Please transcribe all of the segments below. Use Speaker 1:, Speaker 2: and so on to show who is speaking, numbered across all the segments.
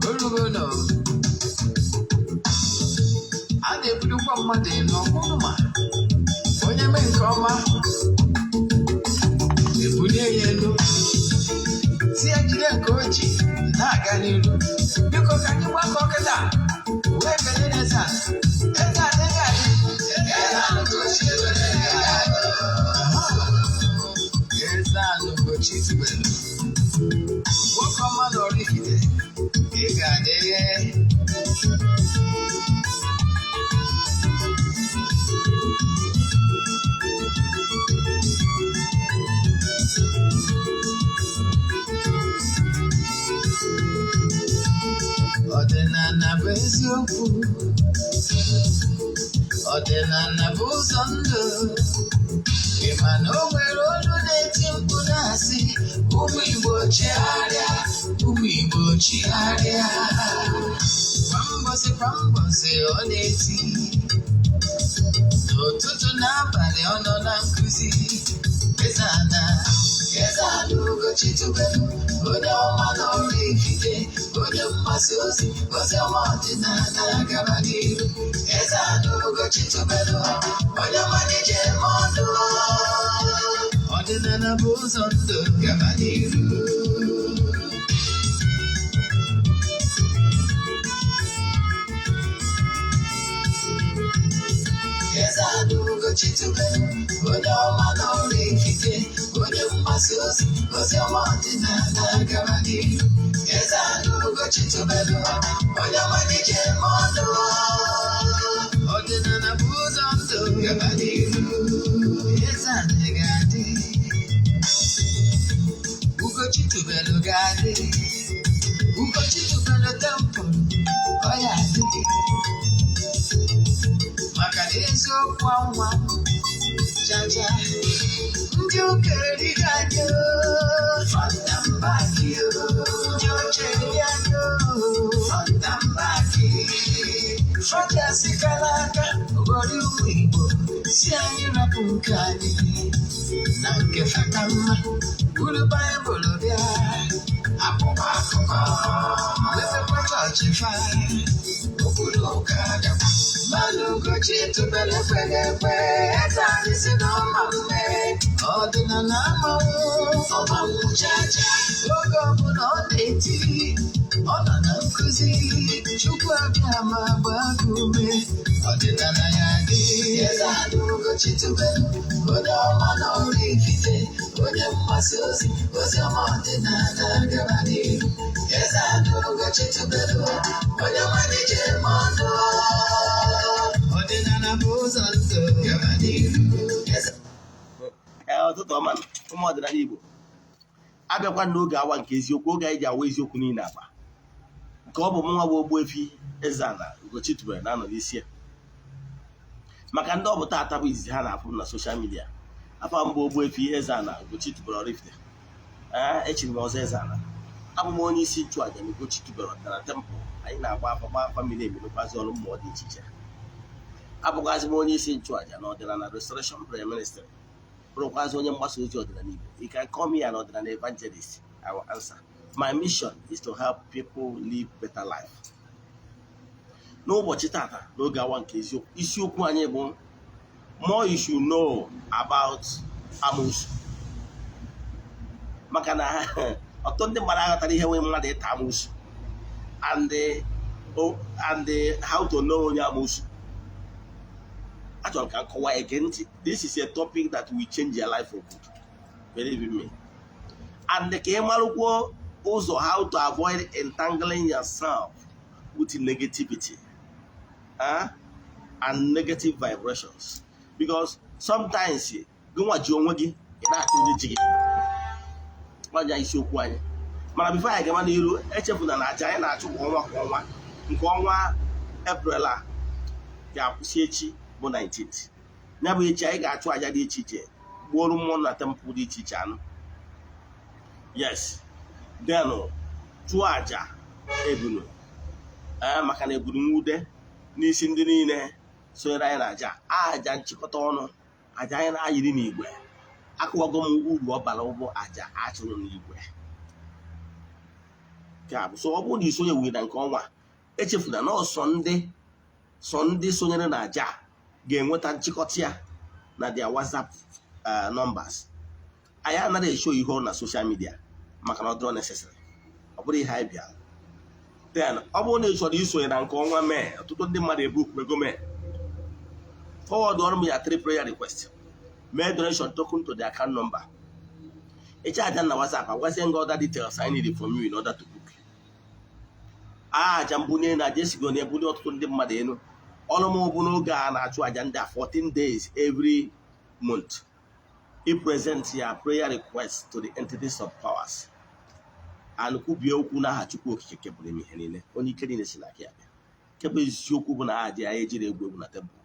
Speaker 1: Orugo nọ. A na-ebulukwa mmadụ elu ọkwụrụ ma onye mee nke ọma ebulie ya elu, si ya jide nke o ji na-aga n'iru. Biko, ka anyị gbakọ kịta wee kelee eze a. Eze a dịghị adị. Eze a Eze a Ugochi tubelu, nwoke ọma na Oraifite, ị ga-adị. Ọdịnala bụ eziokwu, ọdịnala bụ ụzọ ndụ. Ị ma na o nwere olu na-eti mkpu na-asị, "Ụmụ Igbo, chigharịa, ụmụ Igbo, chigharịa." Kwa mbọsị kwa mbọsị ọ na-eti, n'ụtụtụ n'abalị ọ nọ na nkụzi. Eze ana, Eze ana Ugochi tubelu, onye ọma na Oraifite, onye mgbasa ozi ozi ọma ọdịnala gaba n'iru. Eze ana Ugochi tubelu, onye ọma na-eje eme ọnụ. Ọdịnala bụ ụzọ ndụ, gaba n'iru. Eze ana Ugochi tubelu, onye ọma na Oraifite, onye mgbasa ozi ozi ọma ọdịnala gaba n'iru. Eze ana Ugochi tubelu, onye ọma na-eje eme ọnụ. Ọdịnala bụ ụzọ ndụ, gaba n'iru. Eze ana ga-adị, Ugochi tubelu ga-adị, Ugochi tubelu temple ọ ya adị, maka na eziokwu anwa jaja. Ndị ụka erighị anyị front and back, ndị oche eri anyị front and back. Fọdụ aka ghọrọ ụmụ Igbo si anyị rapụ nke anyị na nke faka mma, buru Baịbụl bịa, akwụkwọ akụkọ, mepekwa chọọchị fa okpuru ụka gakwa. Mmanụ Ugochi tubelu ekweghị ekwe, eze anyị si na ọma mme ọdịnala amanwụ ọmanwụ chacha. Oge ọbụla ọ na-eti, ọ nọ na nkụzi. Chukwu abịa ma gbaa gị ume, ọdịnala ya dị. Eze ana Ugochi tubelu, onye ọma na Oraifite, onye mgbasa ozi ozi ọma ọdịnala gaba n'iru. Eze ana Ugochi tubelu, onye ọma na-eje eme ọnụ. Ọdịnala bụ ụzọ ndụ, gaba n'iru. Eze
Speaker 2: Ee, ụtụtụ ọma, ụmụ ọdịnala Igbo. Abịakwa n'oge awa nke eziokwu, oge anyị ji awa eziokwu niile agba nke ọ bụ mụnwa bụ Ogbuefi Eze-Ana Ugochi tubelu na-anọ n'isi ya. Maka ndị ọ bụ taata bụ izizi ha na-afụ m na social media, afọ mbụ Ogbuefi Eze-Ana Ugochi tubelu Oraifite. Ee, echiri m ọzọ Eze-Ana. Abụ m onye isi nchụaja na Ugochi tubelu ọdịnala temple. Anyị na-agba afa, gba afa miri emi, nụkwazi ọrụ mmụọ dị iche iche. Abụkwazị m onye isi nchụaja na Ọdịnala Restoration Prayer Ministry, bụrụkwazị onye mgbasa ozi ọdịnala Igbo. You can call me an ọdịnala evangelist, I will answer. My mission is to help people live better life. N'ụbọchị tata, n'oge awa nke eziokwu, isiokwu anyị bụ "More you should know about amoosu", maka na ọtụtụ ndị mmadụ aghọtara ihe nwee mmadụ ịta amoosu and how to know onye amoosu. Achọrọ ka m kọwaa. Ege ntị, this is a topic that will change your life for good, believe in me. And ka ị marụkwuo ụzọ how to avoid entangling yourself with negativity and negative vibrations, because sometimes gị nwa ji onwe gị, ị na-achọ onye ji gị. Ọnya isiokwu anyị. Mana before anyị gaba n'iru, echefuna na aja anyị na-achụ kwa ọnwa kwa ọnwa, nke ọnwa Eprel a ga-akwụsị echi bụ 19th. Ya bụ echi anyị ga-achụ aja dị iche iche, gbuoro mmụọ na temple dị iche iche anụ. Yes, then chụọ aja ebunu, ee, maka na ebunu nwude n'isi ndị niile sonyere anyị na aja, aja nchịkọta ọnụ, aja anyị na-ayiri n'igwe. Akụwago m uru ọ bara ụgbọ aja achụrụ n'igwe. Nke a bụ so ọ bụrụ na isonye wuri na nke ọnwa a, echefuna na ọsọ ndị sọ ndị sonyere na aja a ga-enweta nchịkọta ya na their WhatsApp numbers. Anyị anaghị eshow ihe na social media maka na ọ dịrọ necessary, ọ bụrụ ihe anyị bịara. Then ọ bụrụ na ị chọrọ isonye na nke ọnwa May, ọtụtụ ndị mmadụ ebookego May, forward ọrụ m ya three prayer request, mee donation token to the account number. Ịcha aja na WhatsApp, agwazie gị other details I need from you in order to book. Aja mbunye na aja esigo na ebunye ọtụtụ ndị mmadụ elu. Ọrụ m bụ n'oge a na-achụ aja ndị a 14 days every month, I present ya prayer request to the entities of powers and kwubie okwu n'aha Chukwu Okike kepụrụ ime ihe niile, onye ike niile si n'aka ya bịa. Nke bụ eziokwu bụ na aja ya ejiri egwu egwu na temple.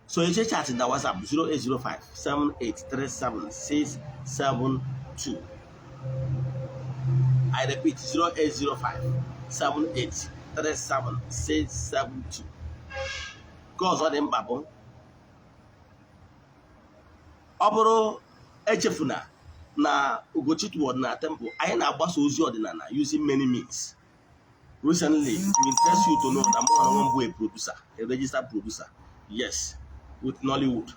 Speaker 2: So eche chat na WhatsApp 0805 7837 672. I repeat, 0805 7837 672. Nke ọzọ dị mkpa bụ, ọ bụrụ echefuna na Ugochi Ọdịnala Temple, anyị na-agbasa ozi ọdịnala using many means. Recently, to interest you to know that mụ na onwe m bụ a producer, a registered producer, yes, with Nollywood.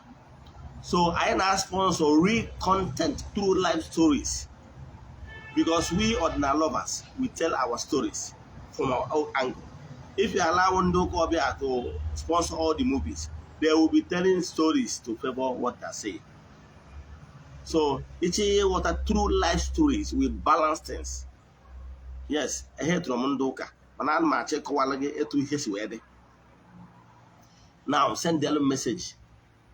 Speaker 2: So anyị na-sponsor real content through life stories, because we ọdịnala lovers, we tell our stories from our own angle. If you allow ndị ụka ọbịa to sponsor all the movies, they will be telling stories to favor what they're saying. So iche ịghọta true life stories, we balance things. Yes, ehe tụrụ m ndị ụka, mana ana m achọ ịkọwara gị etu ihe si wee dị. Now send them message.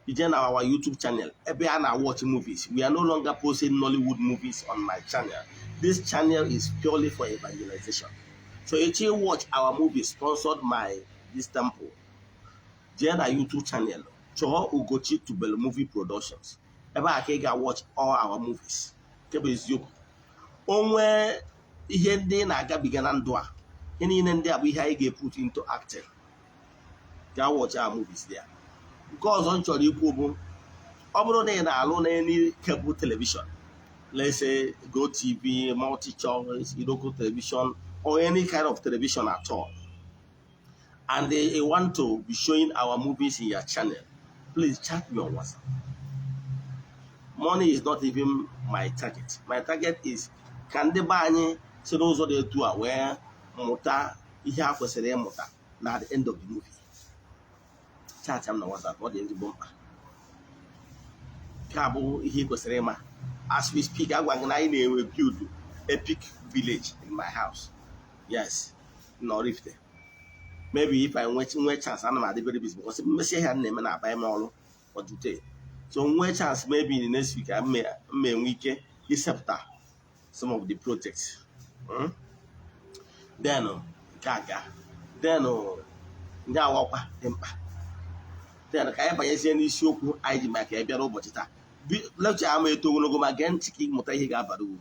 Speaker 2: Ije na our YouTube channel ebe a na-watch movies. We are no longer posting Nollywood movies on my channel. This channel is purely for evangelization. So echi watch our movies sponsored by this temple, jee na YouTube channel, chọọ Ugochi Tubelu Movie Productions. Ebe a ka ị ga-watch all our movies. Nke bụ eziokwu, onwe ihe ndị ị na-agabiga na ndụ a, ihe niile ndị a bụ ihe anyị ga-eput into acting. Gaa watch our movies there. Nke ọzọ m chọrọ ikwu bụ, ọ bụrụ na ị na-alụ n'any cable television, let's say GoTV, MultiChoice, Iroko Television, or any kind of television at all, and they want to be showing our movies in your channel, please chat me on WhatsApp. Money is not even my target. My target is ka ndị be anyị si n'ụzọ dị etu a wee mụta ihe a kwesịrị ịmụta na the end of the movie. Chat m na WhatsApp, ọ dị ezigbo mkpa. Nke a bụ ihe ị kwesịrị ịma. As we speak, agwa gị na anyị na-enwe build epic village in my house, yes, na Oraifite. Maybe if I nwee chance, ana m adị very busy because mmesi ihe a na-eme na aba ime ọrụ for today. So nwee chance, maybe in the next week, m enwe ike isepụta some of the projects. Then nke a ga then ndị awakwa dị mkpa. Then ka anyị banyezie n'isiokwu anyị ji maka ya bịara ụbọchị taa. Lecture ama eto ogologo, ma gee ntị ka ịmụta ihe ga-abara uru.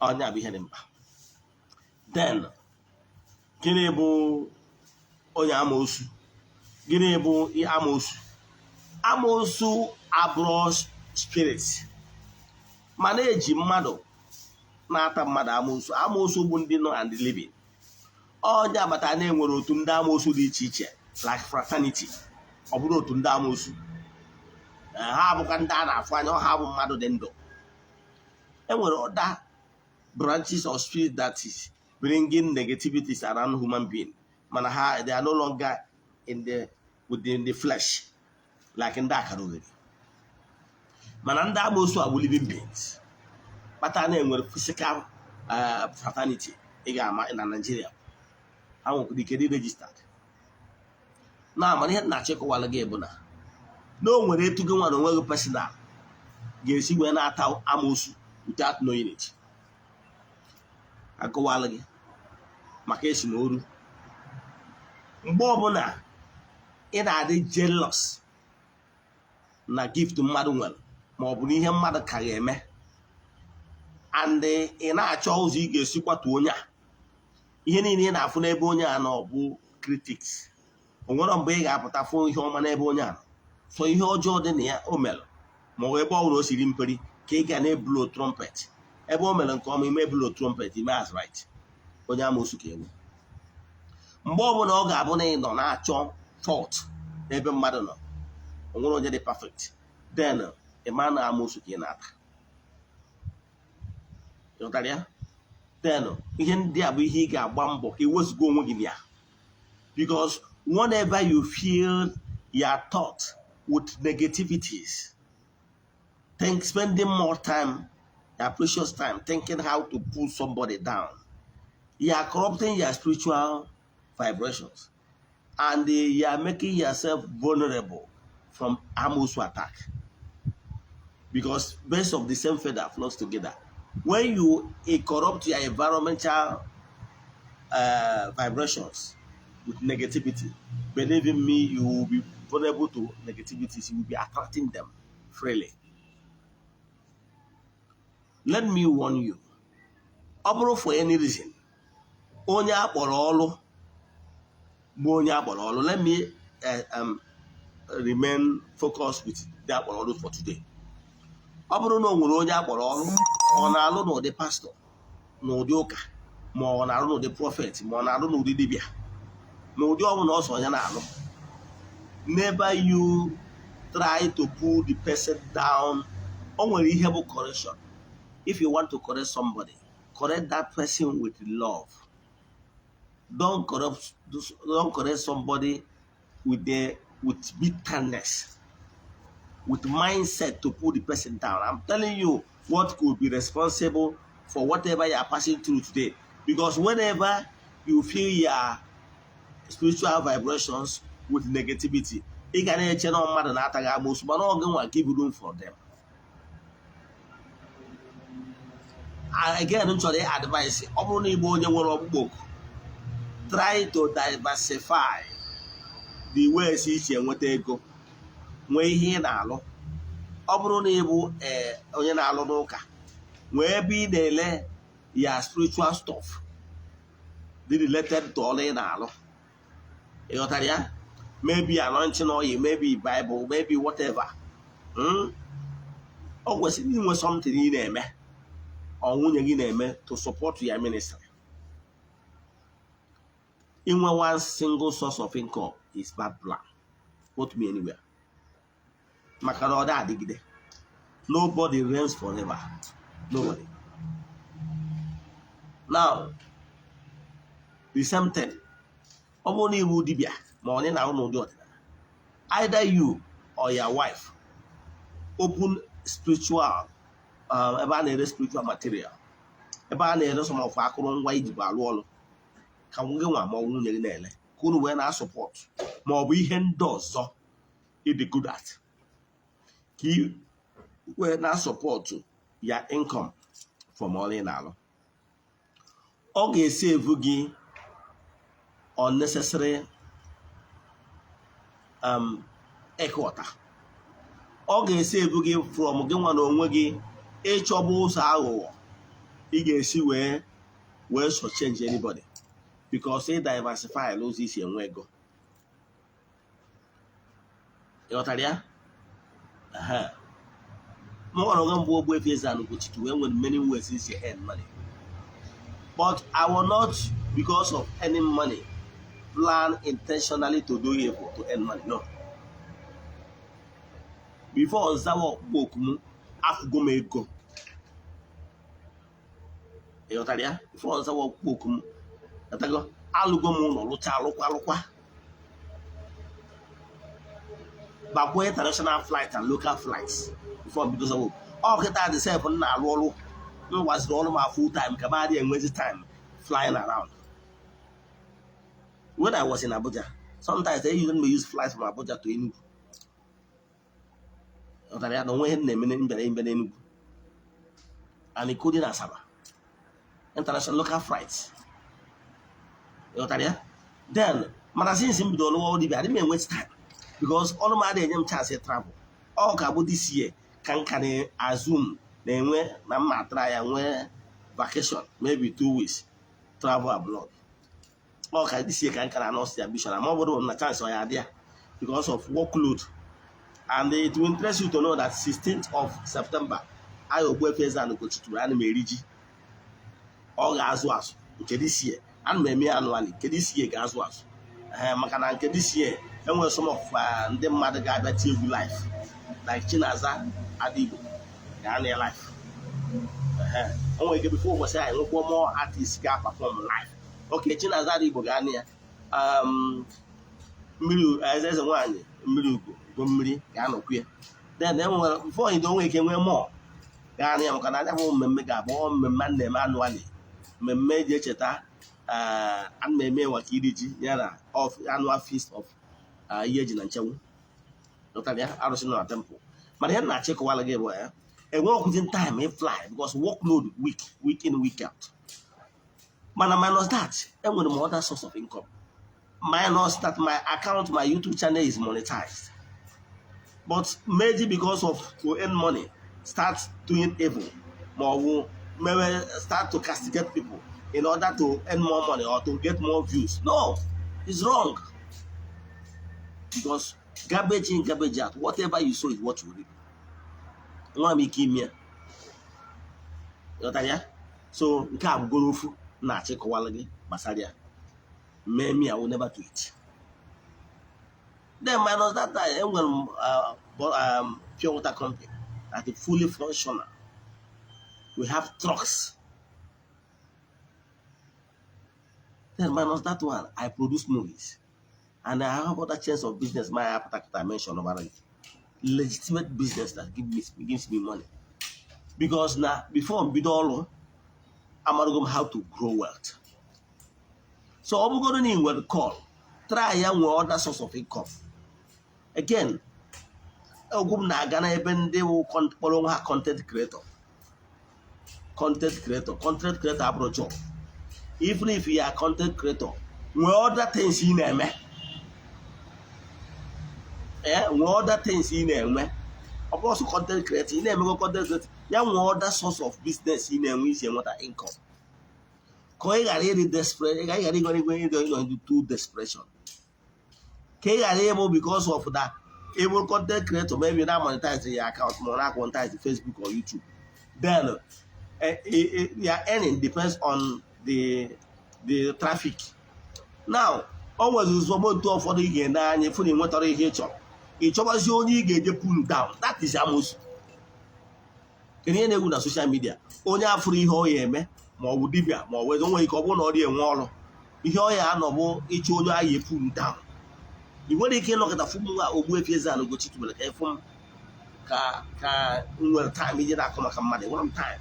Speaker 2: Ọnya bụ ihe dị mkpa. Then gịnị bụ onye amoosu? Gịnị bụ amoosu? Amoosu abụrụ spirit, mana eji mmadụ na-ata mmadụ amoosu. Amoosu bụ ndị nọ and living. Onye agbata na-enwere otu ndị amoosu dị iche iche, like fraternity. Ọ bụrụ otu ndị amoosu, ha abụkwa ndị a na-afụ anya, ha bụ mmadụ dị ndụ. Enwere other branches of spirit that is bringing negativities around human being, mana ha, they are no longer in the within the flesh, like ndị akara oghere. Mana ndị amoosu a bụ living beings, kpata na enwere physical fraternity ị ga-ama na Nigeria. Ha nwekwara ike dị registered na. Mana ihe na-achọ ịkọwara gị bụ na o nwere etu gị nwa na onwe gị personal ga-esi wee na-ata amoosu without knowing it. Akọwala gị maka esi na oru. Mgbe ọbụla ị na-adị jealous na gift mmadụ nwere, ma ọ bụ na ihe mmadụ ka ga-eme, and ị na-achọ ụzọ ị ga-esi kwatu onye a, ihe niile ị na-afụ n'ebe onye a nọ bụ critics. O nwere mgbe ị ga-apụta fụ ihe ọma n'ebe onye a nọ. So ihe ọjọọ dị na ya o mere, ma ọ bụ ebe ọ bụla o siri mperi, Ka ị ga na-eblow trumpet ebe o mere nke ọma, ime blow trumpet, ime as right onye amoosu ka ewu. Mgbe ọbụla ọ ga-abụ na ị nọ na-achọ fault n'ebe mmadụ nọ, o nwere onye dị perfect, then ị ma na amoosu ka ị na-ata. Ịghọtara ya? Then ihe ndị a bụ ihe ị ga-agba mbọ ka ị wezụga onwe gị na ya, because whenever you fill your thought with negativities, think spending more time, your precious time, thinking how to pull somebody down, you are corrupting your spiritual vibrations and you are making yourself vulnerable from amosu attack, because birds of the same feather flocks together. When you corrupt your environmental vibrations with negativity, believe in me, you will be vulnerable to negativities. You will be attracting them freely. Let me warn you. Ọ bụrụ for any reason, onye akpọrọ ọlụ bụ onye akpọrọ ọlụ. Let me remain focused with the akpọrọ ọlụ for today. Ọ bụrụ na o nwere onye akpọrọ ọlụ, ọ na-alụ n'ụdị pastọ, n'ụdị ụka, ma ọ na-alụ n'ụdị prophet, ma ọ na-alụ n'ụdị dibịa, n'ụdị ọbụla ọsọ onye na-alụ, never you try to pull the person down. O nwere ihe bụ correction. If you want to correct somebody, correct that person with love. Don't correct somebody with bitterness, with mindset to pull the person down. I'm telling you what could be responsible for whatever you are passing through today, because whenever you feel your spiritual vibrations with negativity, ị ga na-eche na mmadụ na-ataghị amoosu, mana ọ gị nwa give room for them. Again, m chọrọ advice: ọ bụrụ na ịbụ onye nwere ọkpụkpọ oku, try to diversify the ways isi enweta ego. Nwee ihe ị na-alụ. Ọ bụrụ na ịbụ onye na-alụ n'ụka, nwee ebe ị na-ele ya spiritual stuff dị related to ọrụ ị na-alụ. Ị ghọtara ya? Maybe anointing oil, maybe Bible, maybe whatever. Ọ kwesịrị inwe something ị na-eme, ọ nwunye gị na-eme, to support your ministry. Inwe one single source of income is bad plan. Put me anywhere, maka na ọ dị adịgide. Nobody reigns forever, nobody. Now, the same thing, ọ bụrụ na iwu dibịa, ma ọ na n'ụdị ọdịnala, either you or your wife open spiritual ebe a na-ere spiritual material, ebe a na-ere some of akụrụngwa iji bụ alụ ọrụ, ka gị nwa ma ọ bụ nwunye gị na-ele, ka unu wee na-asupport, ma ọ bụ ihe ndị ọzọ ịdị good at, ka ị wee na-asupport ya income from ọrụ ị na-alụ. Ọ ga-esave gị unnecessary ịkọta. Ọ ga-esave gị from gị nwa na onwe gị ịchọba ụzọ aghụghọ ị ga-esi wee so change anybody, because ị diversify n'ụzọ isi enwe ego. Ị ghọtara ya? Mụ nwere onwe mbụ, Ogbuefi Eze-Ana Ugochi, wee nwere many ways isi earn money, but I will not, because of earning money, plan intentionally to do evil to earn money. No. Before nzawa ọkpụkpọ oku m, afụgo m ego. Ị ghọtara ya? Before nzawa ọkpụkpọ oku m, ghọtago, alụgo m ụlọ, lụcha, alụkwa, alụkwa, bakwa international flight and local flights before mbido zawa oku. Ọ kịta dị sef m na-alụ ọrụ, m gwaziri ọrụ ma full time, ka m adịghị enwezi time flying around. When I was in Abuja, sometimes they even may use flight from Abuja to Enugu. Ghọtara ya? Na onwe ihe m na-eme mbịara mbịa n'Enugu and including Asaba, international, local flights. Ghọtara ya? Then mana since m bidoro lụwa dibịa, adị m enwe time, because ọrụ m adịghị enye m chance travel. Ọ ka bụ this year ka m ka na-azum na-enwe na mma atara ya nwee vacation, maybe 2 weeks travel abroad. Ọ ka this year ka m ka na-anọsi ambition, ma ọ bụrụ na chance ọ ya adị ya because of workload. And it will interest you to know that 16th of September Anyị Ogbuefi Eze-Ana Ugochi tubelu, ana m eri ji. Ọ ga-azụ azụ nke this year. Ana m eme ya annually. Nke this year ga-azụ azụ. Ee, maka na nke this year enwere some of ndị mmadụ ga-abịa tie egwu live, like Chinaza Adigbo ga-anọ ya live. Ehe, o nwere ike before ụbọchị anyị nwekwa more artist ga-perform live. Okay, Chinaza Adigbo ga-anọ ya, mmiri eze nwaanyị mmiri ugo ugo mmiri ga-anọkwu ya. Then enwere before you nwere ike nwee more ga-anọ ya, maka na anya bụ mmemme ga-abụ mmemme a na-eme annually, mmemme eji echeta a na-eme maka iri ji ya na annual feast of ihe eji na nchenwu lụtara ya arụsị nọ na temple. Mana ihe m na-achọ ịkọwara gị bụ ya enweghịzi time fly because workload, week week in, week out. Mana minus that, enwere m other source of income. Minus that, my account, my YouTube channel is monetized, but maybe because of to earn money, start doing evil ma ọ bụ mewe start to castigate people in order to earn more money or to get more views. No, it's wrong, because garbage in, garbage out. Whatever you sow is what you reap. Nwa m ike ime ya, ghọtara ya? So nke a bụgoro ofu na-achịkọwala gị gbasara ya. Mee me, I will never do it. Then minus that time, enwere m pure water company that is fully functional. We have trucks. Then minus that one, I produce movies and I have other chains of business. My apụta mention about it, legitimate business that gives me money, because na before m bido ọrụ, amarugo m how to grow wealth. So ọ bụgoro na ị nwere call, try ya nwee other source of income. Again, egwu m na-aga n'ebe ndị wụ kpọrọ onwe ha content creator. Content creator, content creator abụrụ job. Even if you are content creator, nwee other things ị na-eme. Ee, nwee other things ị na-enwe. Ọ bụrụ sọ content creator ị na-emego content creator ya, nwee other source of business ị na-enwe isi enweta income, ka ị ghara ịdị desperate, ị ghara ịgọ ịgọ ịdọ ịnọ into too desperation, ka ị ghara ịbụ because of that able content creator, maybe na monetize your account ma ọ na monetize Facebook or YouTube, then your earning depends on the traffic. Now o nwere ụzọ otu ụfọdụ ị ga-ene anya ịfụ na ị nwetara ihe ị chọrọ, ị chọbazi onye ị ga-eje pull down. That is amosu. Kedu ihe na-egwu na social media? Onye afụrụ ihe ọ ya eme, ma ọ bụ dibịa, ma ọ bụ eze, nwere ike ọ bụrụ na ọ dị enwe ọrụ, ihe ọ ya anọ bụ ịchọ onye ahụ pull down. Ị nwere ike ịnọkọta fụ m nwa Ogbuefi Eze-Ana Ugochi tubelu ka ịfụ m ka m nwere time ije na-akọ maka mmadụ. Enwere m time?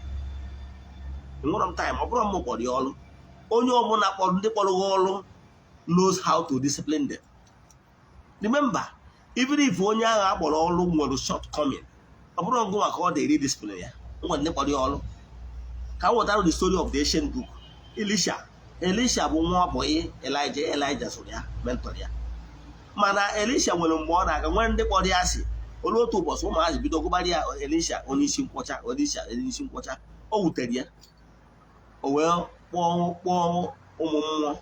Speaker 2: Enwere m time? Ọ bụrụ m kpọrọ ya ọrụ, onye ọbụla kpọrọ ndị kpọrọ gị ọrụ knows how to discipline them. Remember, even if onye ahụ akpọrọ ọrụ nwere shortcoming, ọ bụrụ ngụ maka ọ dịrị discipline ya, nwere ndị kpọrọ ya ọrụ. Ka m wetara the story of the ancient book, Elisha. Elisha bụ nwa ọbọyị Elijah. Elijah zụrụ ya, mentor ya. Mana Elisha nwere mgbe ọ na-aga nwere ndị kpọrọ ya asị. Olu otu ụbọchị, ụmụazị bido gụbara ya, "Elisha onye isi nkwọcha, Elisha onye isi nkwọcha." O wutere ya, o wee kpọọ ụmụ mmụọ.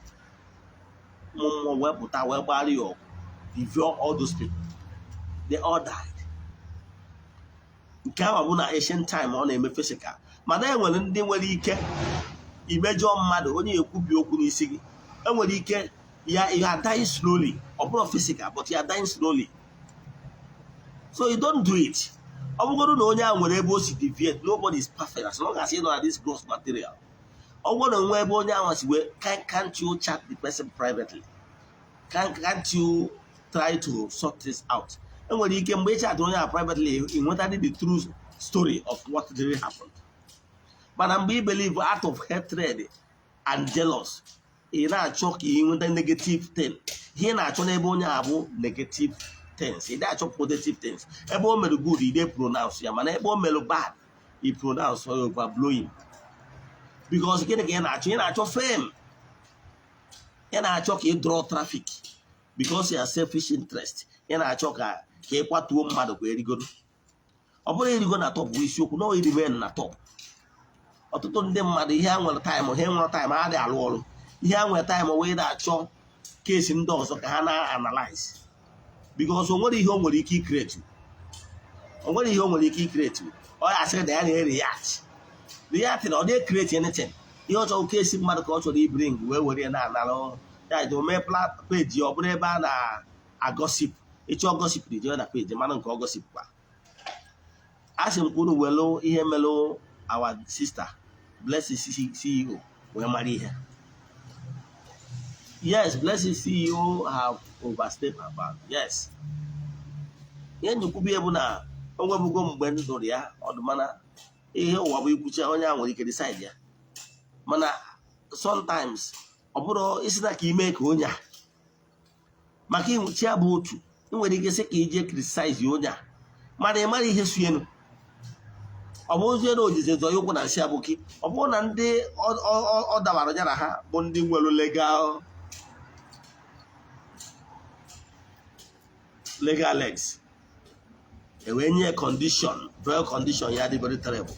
Speaker 2: Ụmụ mmụọ wee pụta wee gbara ya ọgụ, devour all those people. They all died. Nke ahụ bụ na ancient time ọ na-eme physical. Mana e nwere ndị nwere ike imejọ mmadụ, onye ekwubi okwu n'isi gị. Enwere ike ya, you are dying slowly. Ọ bụrụ physical, but you are dying slowly, so you don't do it. Ọ bụgoro na onye ahụ nwere ebe o si deviate, nobody is perfect as long as you know that this gross material. Ọ bụrụ na nwe ebe onye ahụ si wee, can't you chat the person privately? Can't you try to sort this out? Enwere ike mgbe ị chat onye ahụ privately, ị nweta the true story of what really happened. Mana mgbe ị believe out of hatred and jealous, ị na-achọ ka ị nweta negative thing. Ihe ị na-achọ n'ebe onye a bụ negative things. Ị na-achọ positive things. Ebe o mere good, ị dey pronounce ya, mana ebe o mere bad, ị pronounce ya overblowing. Because gịnị ka ị na-achọ? Ị na-achọ fame, ị na-achọ ka ị draw traffic because ya selfish interest. Ị na-achọ ka ị kwatuo mmadụ ka erigoro. Ọ bụrụ erigo na top bụ isiokwu na remain na top. Ọtụtụ ndị mmadụ, ihe ha nwere time, ha nwere time ha dị alụ ọrụ. Ihe ha nwere time wee na-achọ kesi ndị ọzọ ka ha na-analyze, because o nwere ihe o nwere ike i create. O nwere ihe o nwere ike icreate. Ọ ya asịrị na ya na-ereact, react na ọ dị create anything. Ihe ọ chọrọ ka esi mmadụ ka ọ chọrọ ibring wee were ya na-analụ ya ji omee page. Ọ bụrụ ebe a na-agossip, ịchọ gossip na ijebe na page, mana nke ọ gossip kwa. A sị m kwuru, welu ihe melụ our sister Blessing CEO wee mara ihe. Yes, Blessing CEO have overstepped her bound. Yes, ihe nyekwubi bụ na o nwebugo mgbe m dụrụ ya ọdụ, mana ihe ụwa bụ ikwucha, onye a nwere ike decide ya. Mana sometimes ọ bụrụ isi na ka ime ka onye a maka chi ya bụ otu, ị nwere ike sị ka ije criticize onye a, mana ị mara ihe suenu. Ọ bụ ozi na ojize zọ ya ụkwụ na nsị abụki. Ọ bụrụ na ndị ọ dabara ya na ha bụ ndị nwere legal legs, ewee nye condition, very condition ya dị very terrible,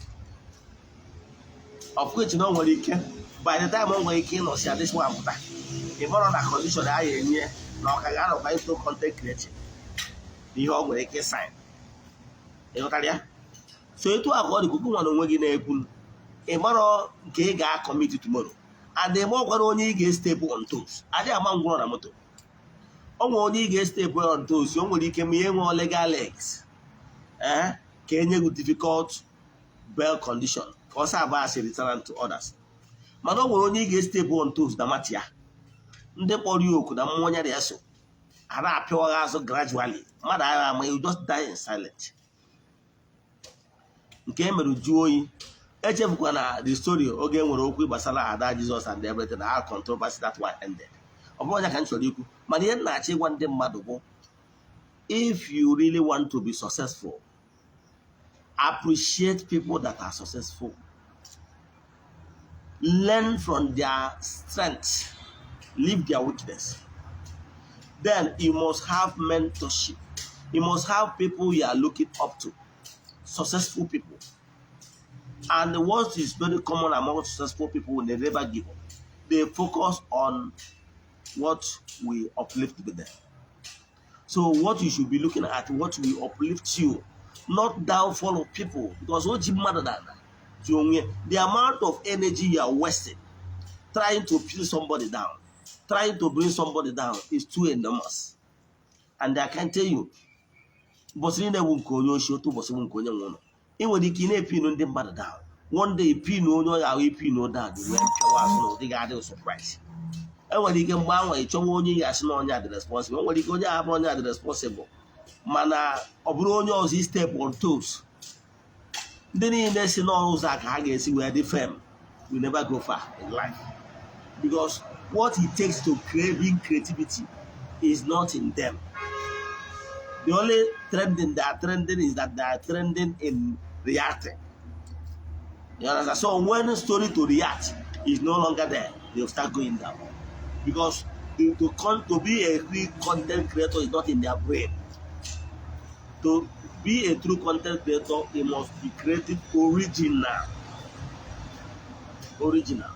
Speaker 2: of which na o nwere ike by the time o nwere ike ịnọsi ya, this one pụta, ị mara na condition ya enye na ọ ka ga-anọkwa into content creating, ihe ọ nwere ike sign. Ịghọtara ya? So etu a ka ọ dị kuku nwa na onwe gị na-ekwu. Ị marọ nke ị ga-acommit tomorrow, and ị gwara onye ị ga-estep on toes. Adịghị ama ngwụrọ na moto. O nwere onye ị ga-estep on toes, o nwere ike ma ihe nwee legal legs, ee, ka enye gị difficult bail condition ka ọ serve as a deterrent to others. Mana o nwere onye ị ga-estep on toes na mati ya, ndị kpọrọ ya oku na mmụọ ya so a na-apịawa gị azụ gradually. Mmadụ agha ama, you just die in silent. Nke e mere jụọ oyi. Echefukwa na the story oge e nwere okwu gbasara Ada Jesus and everything, how controversy that one ended. Ọ bụrụ ya ka m chọrọ ikwu, mana ihe m na-achọ ịgwa ndị mmadụ bụ, if you really want to be successful, appreciate people that are successful, learn from their strength, leave their weakness. Then you must have mentorship. You must have people you are looking up to, successful people. And what is very common among successful people, they never give up. They focus on what will uplift them. So what you should be looking at, what will uplift you, not downfall of people. Because what you matter that the amount of energy you are wasting trying to peel somebody down, trying to bring somebody down is too enormous. And I can tell you, ụbọchị niile bụ nke onye oshi, otu ụbọchị bụ nke onye nwe ụlọ. Ị nwere ike ị na-epinu ndị mmadụ down. One day ipinu onye ọya ahụ ipinu down wee pịawa azụ na ụdị ga-adị surprise. Enwere ike mgbe anwa ị chọwa onye ya asị na onye a dị responsible. Enwere ike onye ahụ onye a dị responsible, mana ọ bụrụ onye ọzọ step on toes. Ndị niile si n'ọrụ ụzọ a ka ha ga-esi wee dị firm will never go far in life, because what it takes to create big creativity is not in them. The only trending they are trending is that they are trending in reacting. You understand? So when story to react is no longer there, they'll start going down, because to be a real content creator is not in their brain. To be a true content creator, it must be creative, original, original.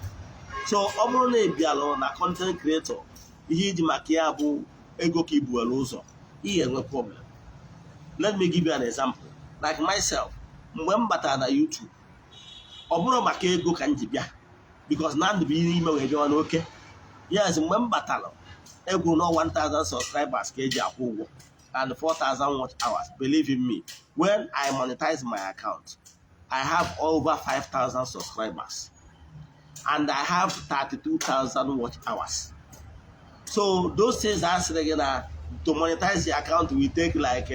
Speaker 2: So ọ bụrụ na ị bịalụ na content creator, ihe iji maka ya bụ ego ka ibuwere ụzọ, ihe enwe problem. Let me give you an example. Like myself, mgbe m batara na YouTube, ọ bụrụ maka ego ka m ji bịa, because na ndụ bụ ihe ime wee bịawa n'oke. Yes, mgbe m batara, egwu nọ 1000 subscribers ka eji akwụ ụgwọ and 4000 watch hours. Believe in me, when I monetize my account, I have over 5000 subscribers and I have 32,000 watch hours. So those things asịrị gị na to monetize the account will take like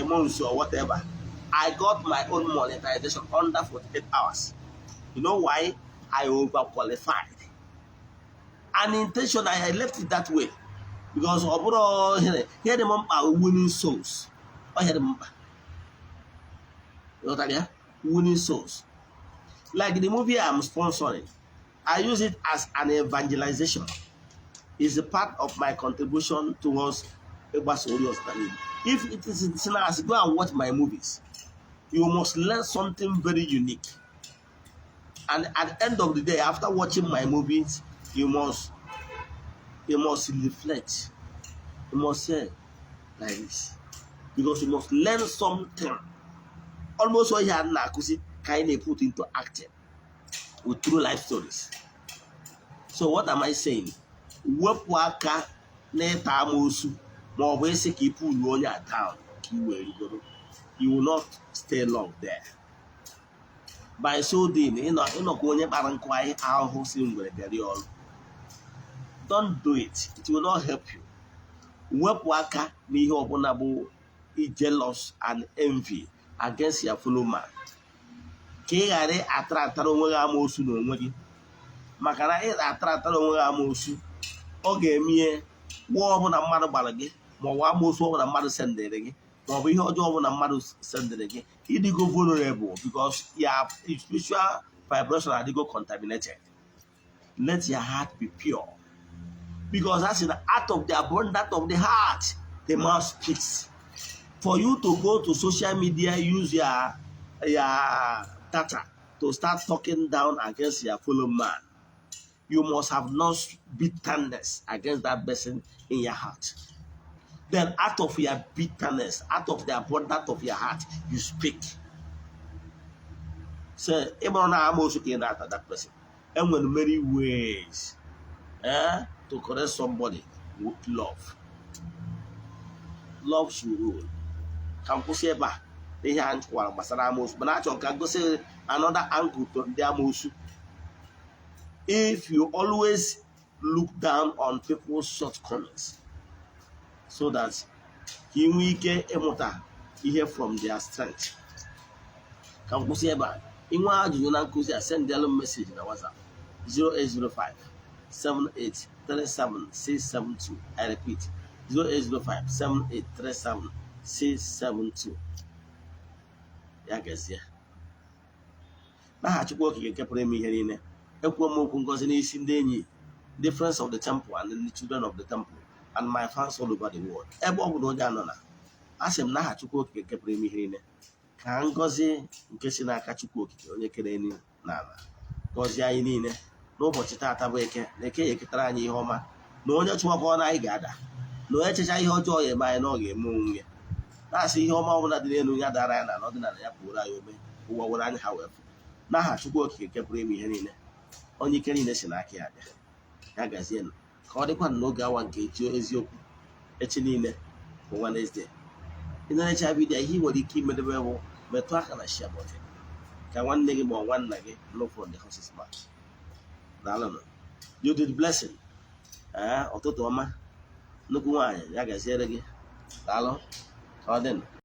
Speaker 2: months or whatever, I got my own monetization under 48 hours. You know why? I overqualified, and intentionally I left it that way, because ọ bụrụ ihe dị m mkpa, winning souls. Ọ ihe dị m mkpa. Ịghọtara ya? Winning souls. Like the movie I'm sponsoring, I use it as an evangelization. It's a part of my contribution towards ịgbasa ozi ọdịnala Igbo. If it is sinners, go and watch my movies. You must learn something very unique. And at the end of the day, after watching my movies, you must reflect. You must say like this. Because you must learn something. Almost all ihe a na-akụzi ka anyị na-put into acting with true life stories. So what am I saying? Wepụ aka n'ịta amoosu ma ọ bụ ịsị ka ị pull onye a down ka ị wee rigoro. You will not stay long there. By so doing, ịnọkwa onye kpara nkụ ahụhụ si ngwere bịara ya ọrụ. Don't do it. It will not help you. Wepụ aka n'ihe ọbụla bụ jealous and envy against your fellow man, ka ị ghara atara atara onwe gị amoosu n'onwe gị, maka na ị atara atara onwe gị amoosu, ọ ga-eme ihe gwụọ ọbụla mmadụ gbara gị, ma ọ bụ amoosu ọbụla mmadụ sendịrị gị, ma ọ bụ ihe ọjọọ ọbụla mmadụ sendịrị gị. Ịdịgo vulnerable because your spiritual vibration adịgo contaminated. Let your heart be pure, because that's in out of the abundance of the heart the mouth speaks. For you to go to social media, use your data to start talking down against your fellow man, you must have no bitterness against that person in your heart. Then out of your bitterness, out of the abundance of your heart, you speak. So ịmụrụ na amoosu ka ị na-ata that person. Enwere many ways to correct somebody with love. Love should rule. Ka m kwụsị ebe a n'ihe a kwara gbasara amoosu, mana achọrọ ka m gosi another angle to ndị amoosu. If you always look down on people's shortcomings so that ka ị nwee ike ịmụta ihe from their strength. Ka m kwụsị ebe a. Inwe ajụjụ na nkụzi a, sendịalụ m message na WhatsApp 0805 7837672. I repeat, 0805 7837672. Ya gazie. N'aha Chukwu Okike nke pụrụ ime ihe niile, ekwuo m okwu ngozi n'isi ndị enyi, the friends of the temple and the children of the temple and my fans all over the world, ebe ọ bụla onye anọ na. Asị m, n'aha Chukwu Okike nke pụrụ ime ihe niile, ka ngọzi nke si n'aka Chukwu Okike onye kere elu na ala gọzie anyị niile n'ụbọchị taata bụ Eke, na Eke ya eketara anyị ihe ọma, na onye chụwakwa na anyị ga-ada, na onye checha ihe ọjọọ ya eme anyị na ọ ga-eme onwe ya. Na-asị ihe ọma ọbụla dị n'elu ya dara ya na ọdịnala ya pụrụ anyị ome ụwa were anya ha wee fụ. N'aha Chukwu Okike nke pụrụ ime ihe niile, onye ike niile si n'aka ya bịa. Ya gazie. Ka ọ dịkwa n'oge awa nke echi eziokwu. Echi niile bụ Wednesday. Ị na-echa video, ihe ị nwere ike imedebe bụ metụ aka na share button ka nwanne gị ma ọ nwanna gị nụ from the horse's mouth. Daalụnụ. Judith Blessing, ee, ụtụtụ ọma. Nnukwu nwaanyị, ya gaziere gị. Daalụ. Ka ọ dị.